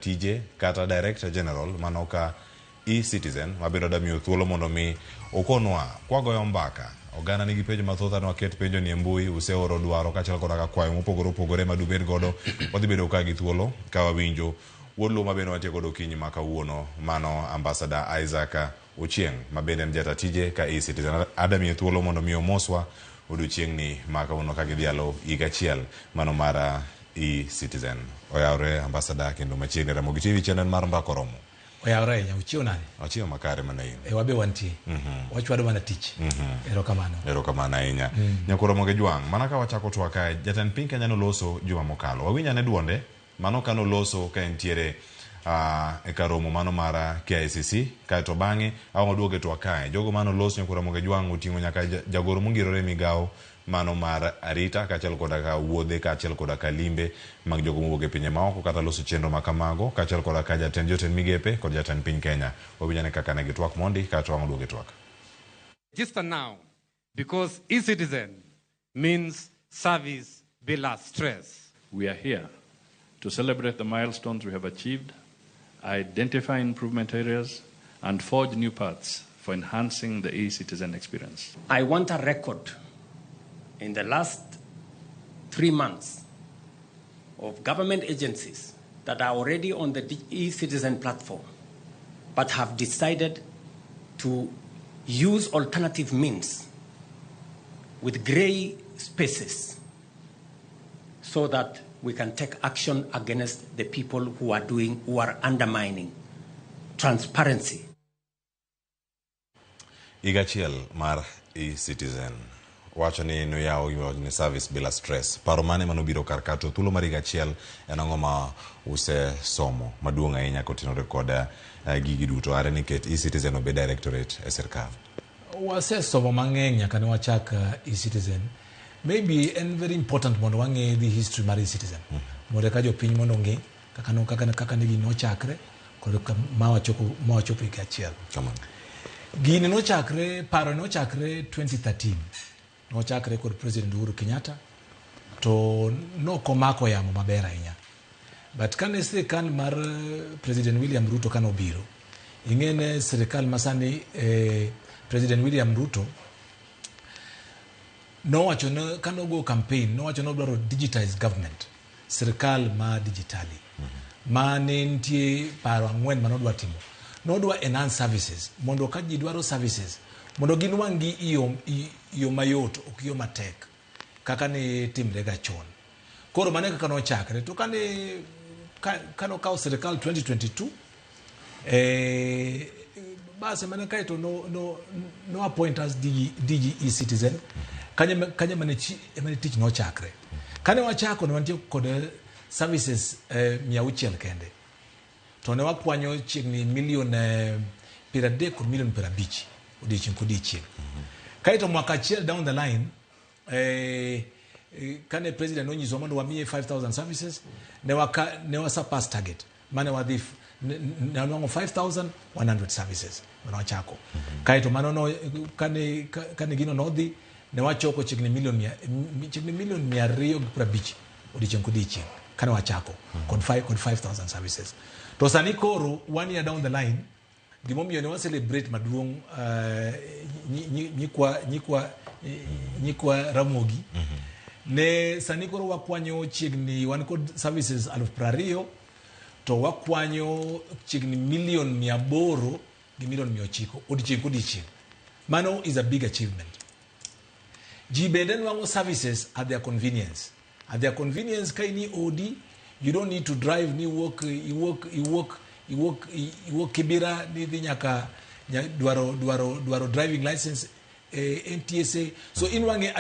Tije kata Director General mano ka eCitizen mabende wadwa miyo thuolo mondo mi okonwa kwagoyo mbaka. Oganda nigi penjo mathoth ane waket penjo ni e mbui, useoro dwaro kaachiel koda ka kwayo mopogore opogore madubed godo. Wadhi bedo ka gi thuolo ka wawinjo wuod luo mabende wantie godo okinyi ma kawuono mano Ambassador Isaac Ochieng ma bende en jata tije ka eCitizen. Adwa miye thuolo mondo mi omoswa odiochieng'ni ma kawuono ka gidhialo higa achiel mano mar eCitizen. Oyawre Ambassador kendo machiegni Ramogi TV chenro en mar Mbaka Oromo. Oyawre ahinya, uchiew nade? Achiewo makare mana in. E wabe wantie. Wachwado mana tich. Erokamano. Erokamano ahinya. Nyakwar Ramogi Jwang', mana ka wachako twak kae, jatend piny Kenya noloso juma mokalo. Wawinj ane duonde, mano ka noloso ka entiere e kar romo mano mar KICC, kaeto bang'e ang' waduog e twak kae. Jogo mane oloso Nyakwar Ramogi Jwang' oting'o nyaka jagoro mongirore e migawo mano mar arita kaachiel koda ka wuodhe kaachiel koda ka limbe mag jogo mowuok e pinje maoko kata loso chenro ma kamago kaachiel koda ka jatend jotend migepe kod jatend piny Kenya. Wawinj ane kaka ne gitwak mondi kaeto wang' waduog e twak. Register now because eCitizen means service bila stress. We are here to celebrate the milestones we have achieved, identify improvement areas, and forge new paths for enhancing the e-citizen experience. I want a record in the last 3 months of government agencies that are already on the e-citizen platform but have decided to use alternative means with gray spaces so that we can take action against the people who are undermining transparency. Higa achiel mar eCitizen wacho ni noyawo gima ni service bila stress. Paro mane manobiro kar ka to thuolo mar higa achiel en ang'o ma usesomo maduong' ahinya kotenore kod gigi duto are ni ket eCitizen obed directorate e sirkal? Wasesomo mang'eny nyaka ne wachak eCitizen. Maybe en very important mondo wang'e the history mar eCitizen. Mondo eka jopiny mondo ong'e kaka no, kaka ne gini nochakre kod ma wachopo higa achiel. Kamano. Gini nochakre, paro nochakre 2013. Nochakre kod President Uhuru Kenyatta to nokomako yamo maber ahinya. But kane sirikal mar President William Ruto kane obiro, ing'e ne sirikal masani President William Ruto nowacho ne kane ogo campaign nowacho ni odwaro digitize government, sirikal ma digitali. Ma ne nitie paro ang'wen manodwa timo. Nodwa enhance services mondo ka ji dwaro services mondo ginwang' gi i yo mayot ok yo matek kaka ne timre ga chon. Koro mano e kaka nochakre. To kane ka nokawo sirikal 2022 bas mana kaeto no appoint as DG, DG eCitizen kanyo emane tich nochakre. Kane wachako ne wantie kod services 600 kende to ne wakwanyo chiegni milion 30 kod milion 50 odiochieng' kodiochieng'. Kaeto mwaka achiel down the line kane president nonyiswa mondo wamiye 5000 services ne wa surpass target mane wadhi ne wanwang'o 5100 services mane wachako. Kaeto mano no, kane gino nodhi ne wachoko chiegni milion chiegni milion 250 odiochieng' kodiochieng' kane wachako kod 5000 services. To sani koro one year down the line gimomiyo ne wa celebrate maduong' nyikwa Ramogi ne sani koro wakwanyo chiegni wan kod services 20,000 to wakwanyo chiegni milion 800 gi milion 900 odiochieng' kodiochieng'. Mano is a big achievement. Ji bende nwang'o services at their convenience. At their convenience ka in odi, you don't need to drive ni iwuok iwuok iwuok iwuok iwuok Kibira ni idhi nyaka dwaro driving license NTSA. So inwang'e.